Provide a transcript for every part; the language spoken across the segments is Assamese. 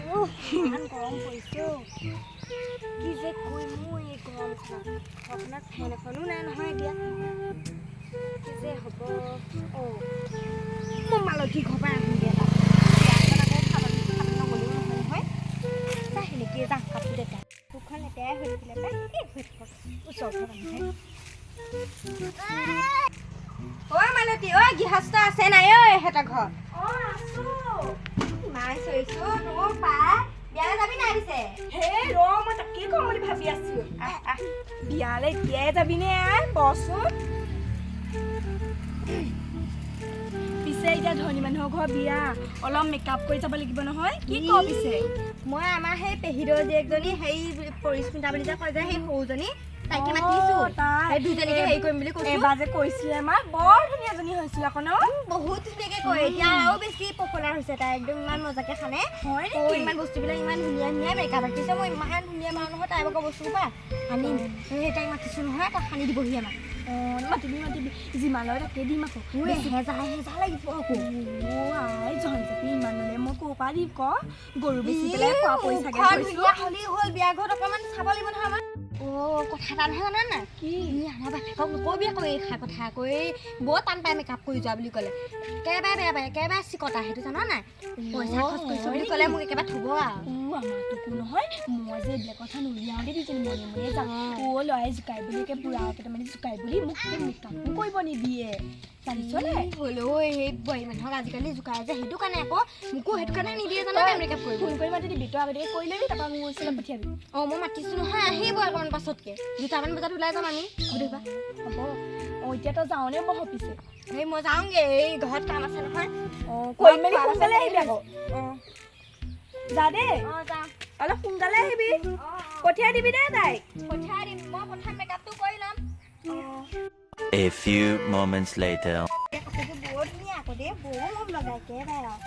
ইমান গৰম পৰিছে অ'। কি যে কৰিম মই এই গৰমখনত। ঘৰখনত ফেন এখনো নাই নহয় এতিয়া। কি যে হ'ব। অ' মই মালতী ঘৰৰ পৰা আহোঁগৈ এপাক। বিয়াখন আকৌ খাবলৈ খাবলৈ নগ'লেও নহয় নহয়। যা সেনেকেই যাওঁ, কাপোৰ লেতেৰা, কাপোৰখন লেতেৰাই হৈ থাকিলে পাই। এই হৈ থাকক, ওচৰ ঘৰৰ মানুহে। ঐ মালতী, ঐ গৃহস্থ আছে নাই ঐ এহেঁতৰ ঘৰত? অ, আছো। ইমান চিঞৰিছো তোৰ পাই। বিয়ালৈ যাবি নাই পিছে? হে ৰ, মই তাকেই ক'ম বুলি ভাবি আছিলো। আহ আহ। বিয়ালৈ এতিয়াই যাবিনে আই বচোন? পিছে এতিয়া ধনী মানুহৰ ঘৰ বিয়া, অলপ মেকআপ কৰি যাব লাগিব নহয়। কি ক পিছে? মই আমাৰ সেই পেহীদৰ জীয়েকজনী, সেই পৰিস্মিতা বুলি যে কয় যে, সেই সৰুজনী, তাইকে মাতিছো। তাই। সেই দুজনীকে হেৰি কৰিম বুলি কৈছো। এবাৰ যে কৈছিলে আমাক, বৰ ধুনীয়াজনী হৈছিল আকৌ ন? বহুত ধুনীয়াকে কয়। এতিয়া আৰু বেছি পপুলাৰ হৈছে তাই। একদম ইমান মজাকে খানে। হয় অ, নেকি? ইমান বস্তুবিলাক ইমান ধুনীয়া ধুনীয়া। মেকআপ আৰ্টিষ্ট মই ইমান ধুনীয়া মাৰো নহয়, তাইৰ ভাগৰ বস্তু পৰা আনিম। সেই তাইক মাতিছো নহয়, তাই সানি দিবহি আমাক। অ, মাতিবি মাতিবি, যিমান লয় তাকে দিম আকৌ। মোৰ বেছি এহেজাৰ এহেজাৰ লাগিব আকৌ। অ আই, জহন জাতি, ইমান ল'লে মই ক'ৰ পৰা দিম ক? গৰু বেচি পেলাই খোৱা পইচাকে মুখখন থৈছো। ধুনীয়া হ'লেই হ'ল। বিয়া ঘৰত অকণমান চাব লাগিব নহয় আমাৰ। অ, কথা এটা নহয়, জানা নাই? কি? ই আমাৰ বাপেকক নকবি আকৌ এইষাৰ কথা আকৌ। এই বৰ টান পায় মেকআপ কৰি যোৱা বুলি ক'লে, একেবাৰে বেয়া পায়, একেবাৰে চিকতা সেইটো, জানা নাই? পইচা খৰচ কৰিছোঁ বুলি ক'লে মোক একেবাৰে থ'ব আৰু। উ, আমাৰটোকো নহয়। মই যে এইবিলাক কথা নুলিয়াওঁতে দুজনী মনে মনে যাওঁ। অ, ল'ৰাই জোকাই বুলি, একে বুঢ়া কেইটামানে জোকাই বুলি মোক মেকআপো কৰিব নিদিয়ে, জানিছ নাই? হ'লেও এই বোৱাৰী মানুহক আজিকালি জোকাই যে, সেইটো কাৰণে আকৌ মোকো সেইটো কাৰণে নিদিয়ে, জানা নাই, মেকআপ কৰিব। ফোন কৰি মাতি দিবি। তই আগতীয়াকৈ কৰি ল'বি, তাৰপৰা মোৰ ওচৰলৈ পঠিয়াবি। অঁ, মই মাতিছোঁ নহয়, আহিব অকণমান পাছতকৈ। 2টামান বজাত ওলাই যাম আমি গোটেইসোপা। হ'ব। অঁ, এতিয়া তই যাওঁনে বহ পিছে? এই মই যাওঁগৈ, এই ঘৰত কাম আছে নহয়। অঁ, কৰি মেলি সোনকালে আহিবি আকৌ। অঁ। যা দেই। অঁ, যাওঁ। অলপ সোনকালে আহিবি। অঁ। পঠিয়াই দিবি দেই তাইক। পঠিয়াই দিম। মই প্ৰথম মেকআপটো কৰি ল'ম। A few moments later. কাপোৰযোৰ বৰ ধুনীয়া আকৌ দেই। বৰ মৰম লগা একেবাৰে আৰু।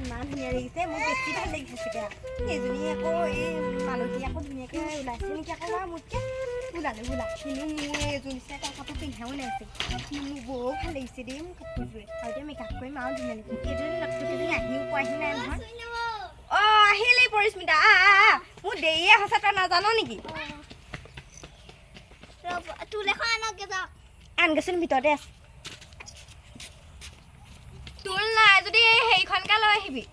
ইমান ধুনীয়া লাগিছে, মোক বেছি ভাল লাগিছে চাগে আৰু। সেইজনী আকৌ এই মালতী আকৌ ধুনীয়াকৈ ওলাইছে নেকি আকৌ বাৰু মোতকৈ? ওলালে ওলা, কিন্তু মোৰ এইযোৰ নিচিনা তাই কাপোৰ পিন্ধাও নাইছে। মোৰ বৰ ভাল লাগিছে দেই মোৰ কাপোৰযোৰে। আৰু এতিয়া মেকআপ কৰিম আৰু ধুনীয়া লাগিব। এইজনী নতুনকেইজনী আহিও পোৱাহি নাই নহয়। অঁ, আহিলি পৰিস্মিতা? আহ আহ আহ। মোৰ দেৰিয়ে হৈছে, তই নাজান নেকি? টুল এখন আনকগে যাওক। আনগেচোন, ভিতৰতে আছে। টুল নাই যদি এই হেৰিখনকে লৈ আহিবি।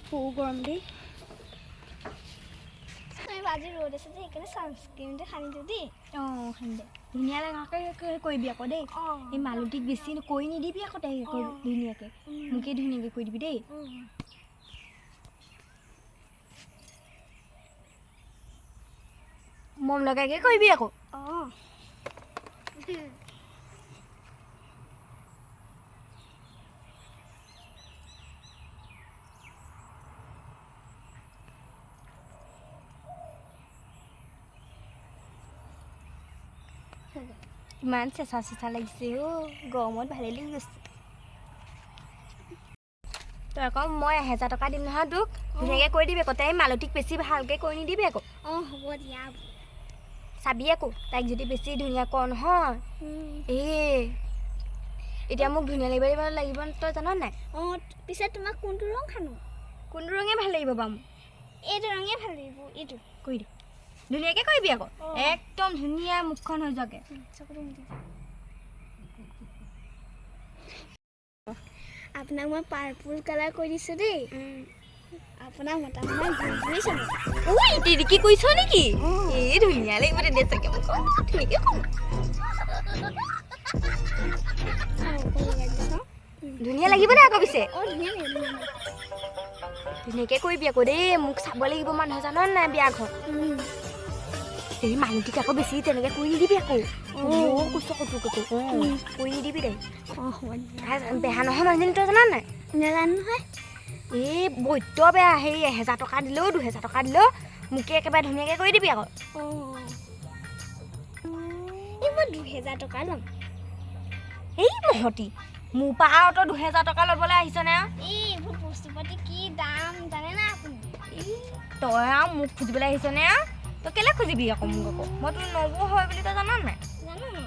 সৰু গৰম দেই। আজি ৰ'দ আছে যে, সেইকাৰণে ছানস্ক্ৰীমটো সানি দিওঁ দেই। অঁ, সানি দে। ধুনীয়া লগাকৈ কৰিবি আকৌ দেই। এই মালতীক বেছি কৰি নিদিবি আকৌ, তাইক আকৌ ধুনীয়াকৈ, মোকেই ধুনীয়াকৈ কৰি দিবি দেই। মম লগাকৈ কৰিবি আকৌ। অঁ। ইমান চেঁচা চেঁচা লাগিছে অ', গৰমত ভালেই লাগি গৈছে। তই আকৌ মই 1000 টকা দিম নহয় তোক, ধুনীয়াকৈ কৰি দিবি আকৌ। তাই মালতীক বেছি ভালকৈ কৰি নিদিবি আকৌ। অঁ, হ'ব দিয়া। চাবি আকৌ, তাইক যদি বেছি ধুনীয়া কৰ নহয়। এই এতিয়া মোক ধুনীয়া লাগিব লাগিব, তই জান নাই? অঁ, পিছে তোমাক কোনটো ৰং সানো? কোনটো ৰঙে ভাল লাগিব বাৰু মোক? এইটো ৰঙে ভাল লাগিব, এইটো। কৰি দে, ধুনীয়াকৈ কৰিবি আকৌ। অঁ। একদম ধুনীয়া মুখখন হৈ যোৱাকৈ। চকুটো মুদি দিয়া। আপোনাক মই পাৰ্পল কালাৰ কৰি দিছোঁ দেই। আপোনাক মতা মানুহে ঘূৰি ঘূৰি চাব। ঐ তিৰিকি কৰিছ নেকি? এই ধুনীয়া লাগিব তেতিয়া চাগে মোক। ধুনীয়াকৈ কম। অকণ লগাই দিছোঁ। ধুনীয়া লাগিব নে আকৌ পিছে? অঁ, ধুনীয়া লাগিব, ধুনীয়া লাগিব। ধুনীয়াকৈ কৰিবি আকৌ দেই। মোক চাব লাগিব মানুহ, জান নাই, বিয়া ঘৰত। এই মানুহটিক আকৌ বেছি তেনেকৈ কৰি নিদিবি আকৌ। কৈছোঁ আকৌ তোক আকৌ, কৰি নিদিবি দেই। অঁ, হ'ব দিয়া। বেয়া নহয় মানুহজনী, তই জান নাই? নাজানো নহয়। এই বৈদ্য বেয়া। সেই 1000 টকা দিলেও, 2000 টকা দিলেও মোকে একেবাৰে ধুনীয়াকৈ কৰি দিবি আকৌ। অঁ, এই মই 2000 টকা ল'ম। এই মহতি, মোৰ পৰা আৰু তই 2000 টকা ল'বলৈ আহিছ নে আৰু? এই এইবোৰ বস্তু পাতি কি দাম জানে না আপুনি? এই, তই আৰু মোক খুজিবলৈ আহিছ নে আৰু? তই কেলৈ খুজিবি আকৌ মোক আকৌ? মই তোৰ নবৌ হয় বুলি তই জান নাই? জানো।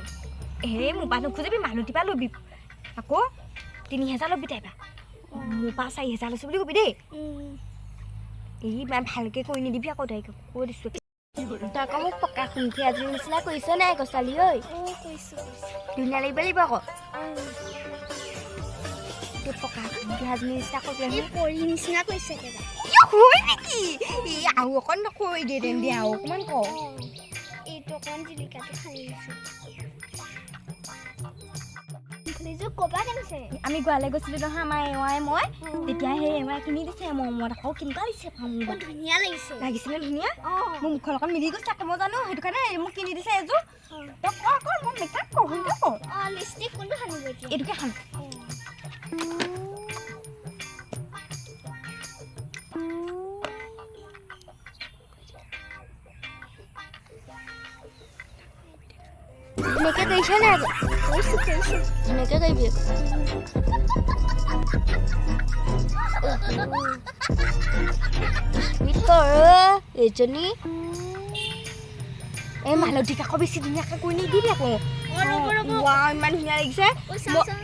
এই মোৰ পৰা নুখুজিবি, মালতীৰ পৰা ল'বি আকৌ। 3000 ল'বি তাইৰ পৰা। মোৰ পৰা 4000 লৈছোঁ বুলি কবি দেই। এই ইমান ভালকৈ কৰি নিদিবি আকৌ, তাইক কৈ দিছোঁ। তই আকৌ মোক পকা খুন্দি আজিৰ নিচিনা কৰিছ নাই আকৌ ছোৱালী ঐ? অঁ, কৰিছোঁ কৰিছোঁ। ধুনীয়া লাগিব লাগিব আকৌ। তোৰ পকা খুন্দি আজিৰ নিচিনা কৰি এই পৰি নিচিনা কৰিছে একেবাৰে। হয় নেকি? এই আৰু অকণ নকৰি দিয়ে তেন্তে, আৰু অকণমান ক। অঁ, এইটো অকণ জিলিকাটো সানি দিছোঁ। এইযোৰ ক'ৰপৰা কিনিছে? আমি গোৱালৈ গৈছিলোঁ নহয় আমাৰ এৱাই মই, তেতিয়া সেই এৱাই কিনি দিছে। মমত আকৌ কেনেকুৱা দিছে? বৰ ধুনীয়া লাগিছে। লাগিছেনে ধুনীয়া? অঁ। মোৰ মুখৰ লগত মিলি গৈছে আকৌ, মই জানো, সেইটো কাৰণে মোক কিনি দিছে এযোৰ। তই কৰ কৰ, মই মেকআপ কৰোঁ, সোনকালে কৰ। অঁ, লিপষ্টিক কোনটো সানিব এতিয়া? এইটোকে সান। ধুনীয়াকৈ কৰিছ নাই আকৌ? কৰিছোঁ কৰিছোঁ। ধুনীয়াকৈ কৰিবি। স্পীড কৰ এইজনী। এই মালতীক আকৌ বেছি ধুনীয়াকৈ কৰি নিদিবি আকৌ। অঁ, ৰ'ব ৰ'ব। ৱাও, ইমান ধুনীয়া লাগিছে। ঐ, চাওঁ চাওঁ।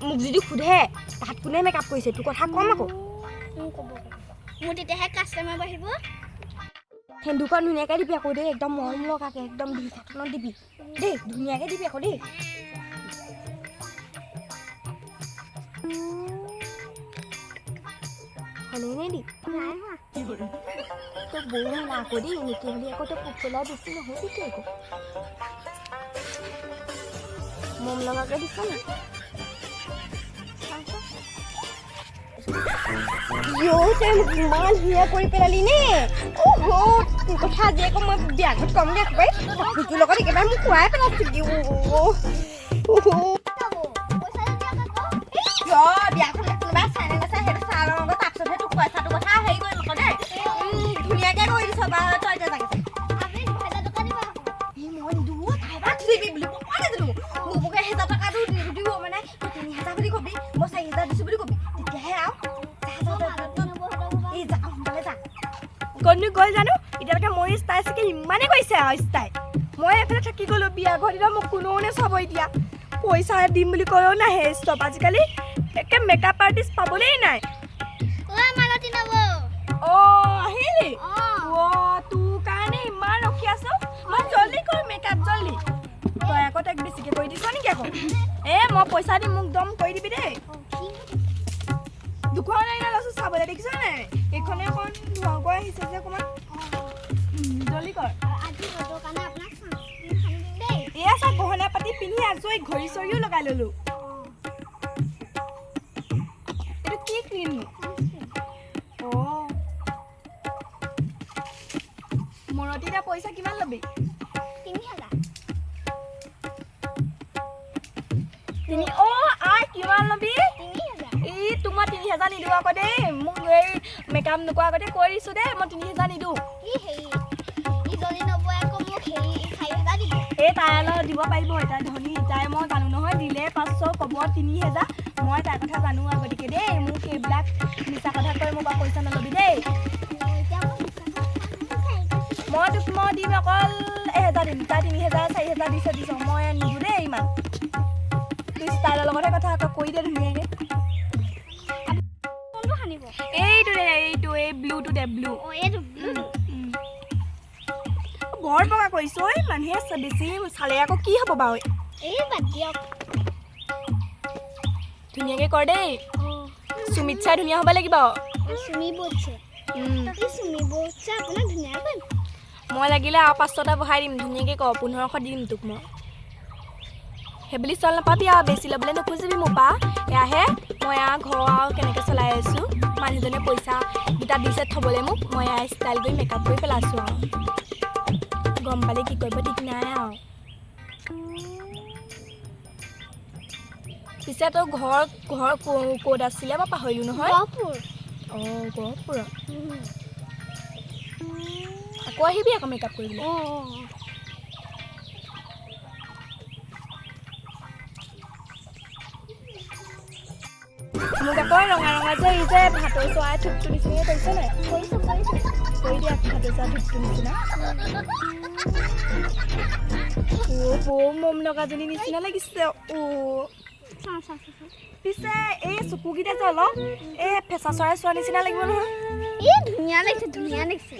মোক যদি সোধে তাত কোনে মেকআপ কৰিছে, তোৰ কথা কম আকৌ। ক'ব ক'ব, মোৰ তেতিয়াহে কাষ্টমাৰ বাঢ়িব। সেন্দুৰকণ ধুনীয়াকৈ দিবি আকৌ দেই, একদম মৰম লগাকৈ, একদম দুই কাঠনত দিবি দেই, ধুনীয়াকৈ দিবি আকৌ দেই। হ'লেই নে দি? নাই হোৱা। তই বৌ না আকৌ দেই, এনেকৈ হ'লে আকৌ তই পোক পেলাই বেছি নহ'বি আকৌ। মম লগাকৈ দিছ নি? তই মোক ইমান ধুনীয়া কৰি পেলালি নে? অ' তোৰ কথা আজি আকৌ মই বিয়া ঘৰত কম দে একেবাৰে। তোৰ লগত একেবাৰে মোক খুৱাই পেলাইছিগি। বিয়াখন কোনোবাই চাই নে নাচাই সেইটো চাই লওঁ আকৌ, তাৰপিছতহে তোক পইচাটোৰ কথা হেৰি কৰিম আকৌ দেই। ধুনীয়াকৈ কৰি দিছ বাৰু, তই এতিয়া যাগে। আপুনি 2000 টকা দিব আকৌ। এই মই নিদিওঁ, তাই বা দিবি বুলি মই নাজানো। মোক 1000 টকাটো নিদিব, মানে তই 3000 বুলি কবি, মই 4000 দিছোঁ বুলি কবি, তেতিয়াহে আৰু। যা যা যা, এই যা, সোনকালে যা। ক'তনো গ'ল জানো এতিয়ালৈকে? মই ষ্টাইল চাগে ইমানেই কৰিছে আৰু ষ্টাইল, মই এইফালে থাকি গ'লোঁ। বিয়া ঘৰ দিনত মোক কোনেও নাচাব এতিয়া। পইচা দিম বুলি ক'লেও নাহে চব। আজিকালি একে মেকআপ আৰ্টিষ্ট পাবলেই নাই। ঐ মালতী নবৌ। অঁ, আহিলি? অঁ। অ', তোৰ কাৰণে ইমান ৰখি আছোঁ মই। জল্দি কৰ মেকআপ, জল্দি। তই আকৌ তাইক বেছিকৈ কৰি দিছ নেকি আকৌ? এ মই পইচা দিম, মোক দম কৰি দিবি দেই। দুখন আইনা লৈছোঁ চাবলৈ, দেখিছ নাই? এইখনে অকণ ধোঁৱাকৈ আহিছে যে অকণমান। জল্দি কৰ। আজি ৰ'দৰ কাৰণে আপোনাক ছানস্ক্ৰীন সানি দিম দেই। এয়া চব গহনা পাতি পিন্ধি আজৰি, ঘড়ী চৰিও লগাই ল'লোঁ। এইটো কি ক্ৰীম? অঁ, মৰতি, এতিয়া পইচা কিমান ল'বি? 3000। তিনি অ' আই, কিমান ল'বি? 3000। এই তোক মই 3000 নিদিওঁ আকৌ দেই। মোক এই মেকআপ নকৰা আগতে কৈ দিছোঁ দেই, মই 3000 নিদিওঁ। ই হেৰি ইজনী নবৌৱে আকৌ মোক হেৰি 4000 দিব। এই তাই অলপ দিব পাৰিব, তাই ধনী, তাই মই জানো নহয়। দিলে 500, ক'ব 3000। মই তাইৰ কথা জানো আগতীয়াকৈ দেই। মোক এইবিলাক মিছা কথা কৈ মোৰ পৰা পইচা নল'বি দেই। এতিয়া মই মিছা কথা কোৱা নাই। মই তোক মই দিম অকল 1000 দিম। তাই 3000 4000 দিছে দিছ, মই নিদিওঁ দেই ইমান। তোৰ ষ্টাইলৰ লগতহে কথা, তই কৰি দে ধুনীয়াকৈ। কোনটো সানিব? এইটো দে, এইটো, এই ব্লুটো দে, ব্লু। অঁ, এইটো ব্লুটো। বৰ বগা কৰিছ ঐ, মানুহে বেছি চালে আকৌ কি হ'ব বাৰু? এই বাদ দিয়ক। ধুনীয়াকৈ কৰ দেই। অঁ। চুমিত চাই ধুনীয়া হ'ব লাগিব। চুমি বৌছে। এই চুমি বৌছে আপোনাক ধুনীয়া কৰিম। মই লাগিলে আৰু 500টা বঢ়াই দিম, ধুনীয়াকৈ ক, 1500 দিম তোক মই। সেইবুলি চল নাপাবি আৰু, বেছি ল'বলৈ নোখোজিবি মোৰ পৰা। এয়াহে মই এয়া ঘৰ আৰু কেনেকৈ চলাই আছোঁ। মানুহজনে পইচা দুটা দিছে থ'বলৈ মোক, মই এয়া ষ্টাইল কৰি মেকআপ কৰি পেলাইছোঁ আৰু। গম পালে কি কৰিব ঠিক নাই আৰু। পিছে তোৰ ঘৰ ঘৰ ক'ত আছিলে, মই পাহৰিলোঁ নহয়। গহপুৰ। অঁ, গহপুৰত। আকৌ আহিবি আকৌ মেকআপ কৰিবলৈ। অঁ অঁ। মোক আকৌ ৰঙা ৰঙা যে এই যে ভাটৌ চৰাই ঠোঁটটো নিচিনাকৈ কৰিছে নাই? কৰিছোঁ কৰিছোঁ। কৰি দিয়া ভাটৌ চৰাই ঠোঁটটো নিচিনা। অ' বৌ, মম লগাজনী নিচিনা লাগিছে অ'। চাওঁ চাওঁ চাওঁ চাওঁ। পিছে এই চকুকেইটা যে অলপ এই ফেঁচা চৰাই চোৱা নিচিনা লাগিব নহয়। এই ধুনীয়া লাগিছে, ধুনীয়া লাগিছে।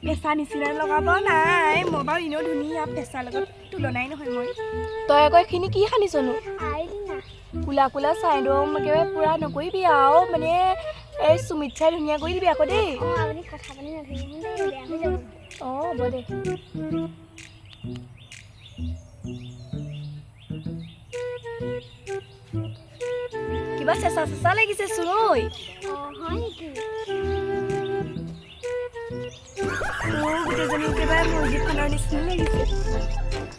ফেঁচা নিচিনা লগাব নাই, মই বাৰু এনেও ধুনীয়া, ফেঁচাৰ লগত তুলনাই নহয় মই। তই আকৌ এইখিনি কি সানিছনো? আইলিনা। কোলা কোলা চাইডৰ একেবাৰে পূৰা নকৰিবি আৰু, মানে এই চুমিত চাই ধুনীয়া কৰি দিবি আকৌ দেই। অঁ, আপুনি কথা পাতি নাথাকিব দেই, বেয়া হৈ যাব। অঁ, হ'ব দে। কিবা চেঁচা চেঁচা লাগিছে চোন ঐ। অঁ, হয় নেকি? মোৰ গোটেইজনী একেবাৰে মুৰ্গীখনৰ নিচিনা লাগিছে।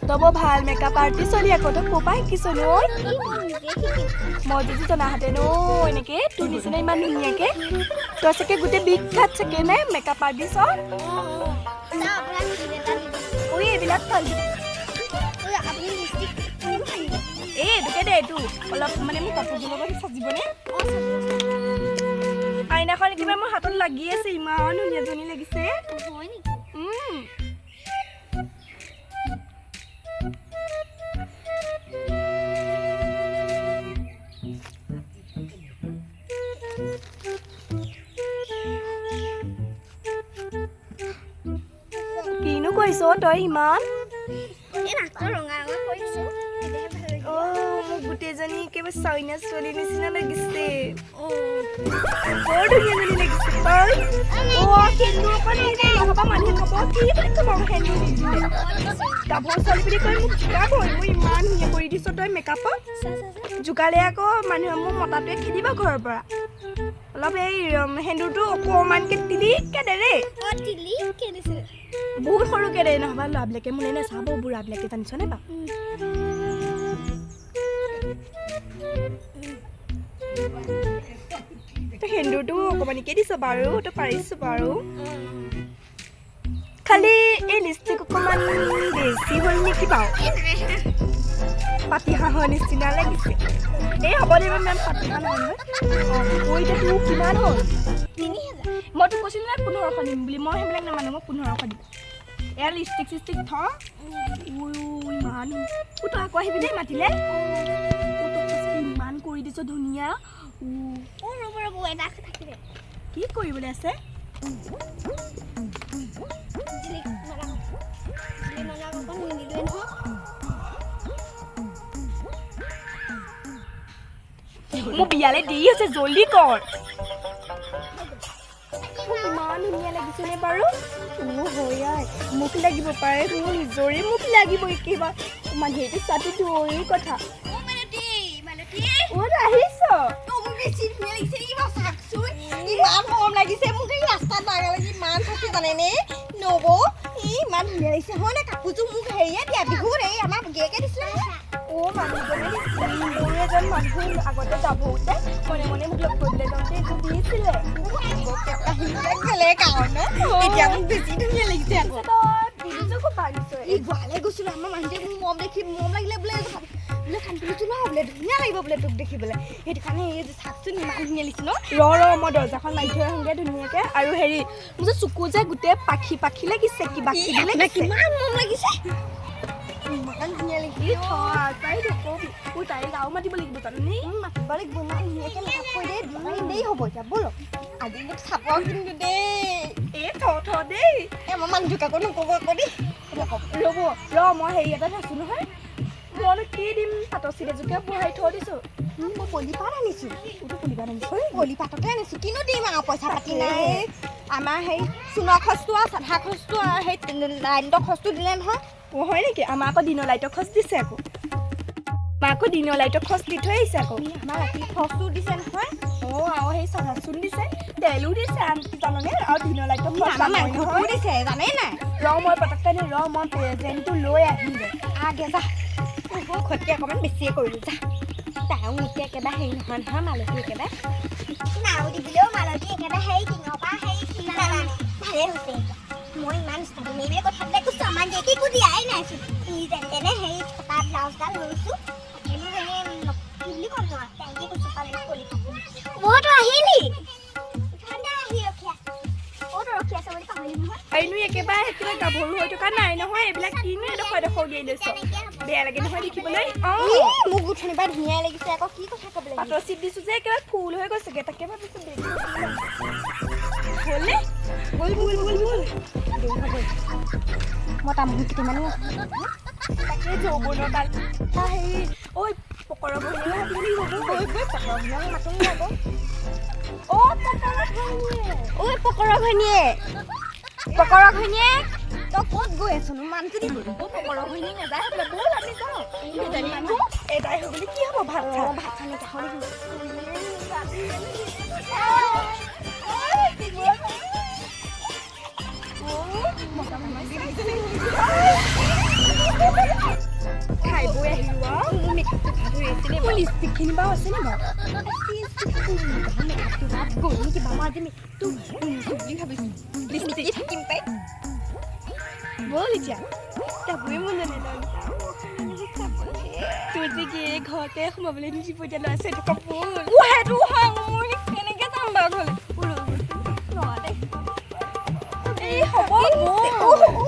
তই বৰ ভাল মেকআপ আৰ্টিষ্ট হলি আকৌ, তই ক'ৰ পৰা শিকিছনো ঐ? এই মই নিজে শিকিছোঁ। মই যদি জনাহেঁতেন ঐ এনেকে তোৰ নিচিনা ইমান ধুনীয়াকে, তই চাগে গোটেই বিখ্যাত চাগে নে মেকআপ আৰ্টিষ্ট? অঁ অঁ, চাওঁ, আপোনাক টিপ এটা দি দিছোঁ। ঐ, এইবিলাক ফাল্টু। ঐ, আপুনি লিপষ্টিক কোনটো সানিব? এই এইটোকে দে, এইটো অলপ মানে মোৰ কাপোৰযোৰ লগত সাজিবনে? অঁ, চাব। আইনাখন কিবা মোৰ হাতত লাগি আছে, ইমান ধুনীয়াজনী লাগিছে। হয় নেকি? কিনো কৰিছ তই ইমান? এই নাকটো ৰঙা ৰঙা কৰি দিছোঁ, তেতিয়াহে ভাল লাগিব। অ', মোক গোটেইজনী একেবাৰে চাইনা ছোৱালীৰ নিচিনা লাগিছে। অঁ। বৰ ধুনীয়াজনী লাগিছে তই। অ', সেন্দুৰ অকণ নিদে, নহ'বা মানুহে ক'ব কি বুলি ক'ব সেন্দুৰ নিদিলে। গাভৰু ছোৱালী বুলি কৈ মোক জোকাবই। মোৰ ইমান ধুনীয়া কৰি দিছ তই মেকআপত। চাওঁ চাওঁ চাওঁ। জোকালে আকৌ মানুহে মোক মতাটোৱে খেদিব ঘৰৰ পৰা। অলপ এই সেন্দুৰটো অকণমানকৈ তিলিককৈ দে দেই। অঁ, তিলিককৈ দিছোঁ। বহুত সৰুকৈ দে, নহ'বা ল'ৰাবিলাকে মোলৈ নাচাব, বুঢ়াবিলাকে, জানিছনে বাৰু? তই সেন্দুৰটো অকণমানিকে দিছ বাৰু, তই পাৰিছ বাৰু। খালি এই লিপষ্টিক অকণমান বেছি হ'ল নেকি বাৰু? এই নাই। পাতি হাঁহৰ নিচিনা লাগিছে। এই হ'ব দে মেম, পাতি হাঁহ নহয় নহয়। অঁ, ঐ, এতিয়া তোৰ কিমান হ'ল? 3000। মই তোক কৈছিলোঁ নহয় 1500 দিম বুলি, মই সেইবিলাক নামানো, মই 1500 দিম। এয়া লিপষ্টিক চিপষ্টিক থ। ঐ, ইমান ঐ, তই আকৌ আহিবি দেই মাতিলে। ঐ, তোক সঁচাকে ইমান কৰি দিছ ধুনীয়া। উ। অঁ, ৰ'ব ৰ'ব, এটা থাকিলে। কি কৰিবলৈ আছে? জিলিক মালাক, জিলিক মালাক অকণ নিদিলোৱে নহয়। মোৰ বিয়ালে দেৰি হৈছে, জল্দি কৰ। মোক ইমান ধুনীয়া লাগিছেনে বাৰু? মোৰ হৈ আই মোক লাগিব পাৰে, মোৰ নিজৰে মোক লাগিব একেবাৰে। মানুহে এইটো চোৱাটো দূৰৈৰ কথা। অ' মালতী, মালতী। অ', তই আহিছ? তই মোক বেছি ধুনীয়া লাগিছে নেকি বাৰু? চাওকচোন, ইমান মৰম লাগিছে মোক। এই ৰাস্তাত লাগা লাগি ইমান চাইছে জানেনে নবৌ? এই ইমান ধুনীয়া লাগিছে হয় নাই কাপোৰযোৰ? মোক হেৰিয়ে দিয়া বিহুত এই আমাৰ গিয়েকে দিছিলে নহয়। অ', মানুহজনে দিছিলে। মোৰ এজন মানুহ আগতে গাভৰুতে মনে মনে মোক লগ কৰিবলৈ যাওঁতে এইযোৰ দিছিলে। বেলেগ আৰু ন, এতিয়া মোক বেছি ধুনীয়া লাগিছে আকৌ। পিছে তই পুলিযোৰ ক'ৰ পৰা আনিছ? এই গোৱালে গৈছিলো, আমাৰ মানুহটোৱে মোক মৰম দেখি মৰম লাগিলে বোলে, বোলে কাণফুলিযোৰ লোৱা বোলে, ধুনীয়া লাগিব বোলে তোক দেখিবলৈ। সেইটো কাৰণে এই চাওকচোন, ইমান ধুনীয়া লাগিছে ন? ৰ ৰ, মই দৰ্জাখন মাৰি থৈ আহোঁগৈ ধুনীয়াকৈ। আৰু হেৰি, মোৰ যে চকু যে গোটেই পাখি পাখি লাগিছে, কিবা কিবি আপোনাক লাগিছে। কিমান মৰম লাগিছে, ইমান ধুনীয়া লাগিছে। ই থ, তাই নকবি। ঐ, তাইক আৰু মাতিব লাগিব জাননে? মাতিব লাগিব। ইমান ধুনীয়াকৈ মেকআপ কৰি দেই, বিয়া দেৰি হ'ব এতিয়া। ব'লক, আজি মোক চাব কিন্তু দেই। এই থ থ দেই। এই আমাৰ মানুহটোক আকৌ নক'ব আকৌ দেই, নক'ব। ৰ'ব ৰ, মই হেৰি এটা থৈছোঁ নহয়, মইনো কি দিম, পাটৰ চিট এযোৰকে বহাই থৈ দিছোঁ। মই কলিপাত আনিছোঁ। তোৰ কলিপাত আনিছ? কলিপাতকে আনিছোঁ, কিনো দিম আৰু, পইচা পাতি নাই। আমাৰ সেই চূণৰ খৰচটো আৰু চাধা খৰচটো আৰু সেই লাইনটোৰ খৰচটো দিলে নহয়। অ', হয় নেকি? আমাৰ আকৌ দিনৰ লাইটৰ খৰচ দিছে আকৌ। আমাৰ আকৌ দিনৰ লাইটৰ খৰচ দি থৈ আহিছে আকৌ। আমাৰ ৰাতি খৰচটো দিছে নহয়। অঁ, আৰু সেই চাধা চূণ দিছে, তেলো দিছে আনকি, জাননে? আৰু দিনৰ লাইটৰ খৰচ আমাৰ জানই মাংসটোও নহয়। দিছে, জানে নাই? ৰ, মই পটককৈ ৰ, মই প্ৰেজেণ্টটো লৈ আহিমগৈ। আগে যা, খটকে অকণমান বেছিয়ে কৰিলোঁ যা। তাইও মোতকৈ একেবাৰে হেৰি নহয় নহয়, মালতী একেবাৰে। নাও দিবলৈও মালতী একেবাৰে হেৰি টিঙৰ পৰা হেৰি নালাগে, ভালেই হৈছে এতিয়া। মই ইমান ষ্টাইল কথাবিলাক কৈছোঁ, আমাৰ গিয়েকে একো দিয়াই নাইচোন। ই যেন তেনে হেৰি ফটা ব্লাউজডাল লৈছোঁ, তাকেনো হেৰি কি বুলি ক'ম ন, তেনেকৈ কৈছোঁ পালে কলি। বৌতো আহিলি? ইফালে আহি ৰখি আছে। বৌতো ৰখি আছে বুলি পাহৰিলি নহয়। এইনো একেবাৰে একেবাৰে গাভৰু হৈ থকা নাই নহয়, এইবিলাক কিনো এডোখৰ এডোখৰ উলিয়াই লৈছ? তেনেকৈ হ'ব। বেয়া লাগে নহয় দেখিবলৈ। অঁ। ই, মোক উঠনি পৰা ধুনীয়াই লাগিছে আকৌ, কি কথা ক'ব লাগিব। পাটৰ চিট দিছো যে, একেবাৰে ফুল হৈ গৈছেগে। তাকে ভাবিছো বেগটো হ'লনে? ব'ল ব'ল ব'ল ব'ল। মই তামোল কেইটামানো আছে। তাকে যৌৱনৰ কাল হেৰি ঐ, পকৰৰ ঘৈণীয়ে মাতিব লাগিব। গৈ গৈ পকৰা ঘৈণীয়েক মাতো আকৌ। অ পকৰৰ ঘৈণীয়ে। ঐ পকৰা ঘৈণীয়ে, পকৰা ঘৈণীয়ে, তই ক'ত গৈ আছনো? মানুহটো দি অ পকৰৰ ঘৈণীয়ে নাযায় হ'বলা। ব'ল আমি যাওঁ। মানুহ এদাই হৈ গ'লে কি হ'ব ভাত অঁ খা? ভাত খানে গাহৰি। খাই বৈ আহিলো আৰু। মোৰ মেকআপটো ভাল হৈ আছে দেই। মোৰ লিপষ্টিকখিনি বাৰু আছে নি বাৰু? মেকআপটো বাদ গ'ল নেকি বাৰু? মই আজি মেকআপটো বুলি ভাবিছোঁ, লিপষ্টিক থাকিম পাই। ব'ল এতিয়া যাবই মন নাযায়। তোৰ যে কি ঘৰতে সোমাবলৈ নিদিব এতিয়া ল'ৰা ছোৱালী থকা। ব'ল। অ সেইটো হয়, মোৰ কেনেকৈ যাম বাৰু ঘৰলৈ? এই হ'ব। অ।